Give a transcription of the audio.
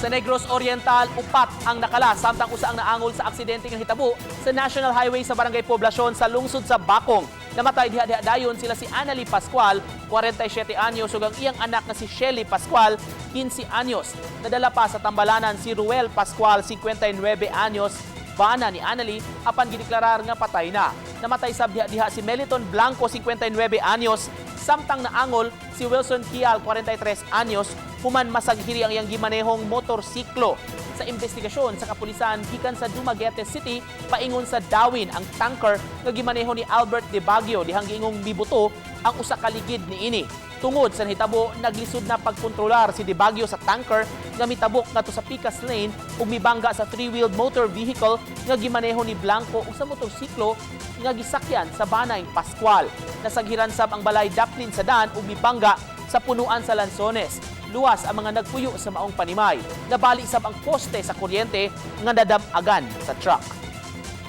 Sa Negros Oriental, upat ang nakala samtang usa ang naangol sa aksidente nga hitabo sa National Highway sa Barangay Poblacion sa lungsod sa Bakong. Namatay diha-diha dayon sila si Annalie Pascual, 47 anyos, ug ang iyang anak nga si Shelly Pascual, 15 anyos. Nadala pa sa tambalanan si Ruel Pascual, 59 anyos, bana ni Annalie, apan gideklarar nga patay na. Namatay sab diha-diha si Meliton Blanco, 59 anyos, samtang naangol si Wilson Kial, 43 anyos, human masaghiri ang iyang gimanehong motorsiklo. Sa investigasyon sa kapulisan, gikan sa Dumaguete City paingon sa Dauin ang tanker nga gimaneho ni Albert De Baguio dihang giingong mibuto ang usa ka ligid niini. Tungod sa nahitabo, naglisod na pagkontrolar si De Baguio sa tanker nga mitabok ngadto sa Picas Lane ug mibangga sa three-wheeled motor vehicle nga gimaneho ni Blanco ug sa motorsiklo nga gisakyan sa banay Pascual. Nasaghiran sab ang balay daplin sa daan ug mibangga sa punuan sa Lansones. Luwas ang mga nagpuyo sa maong panimay. Nabali sab ang poste sa kuryente nga nadamagan sa truck.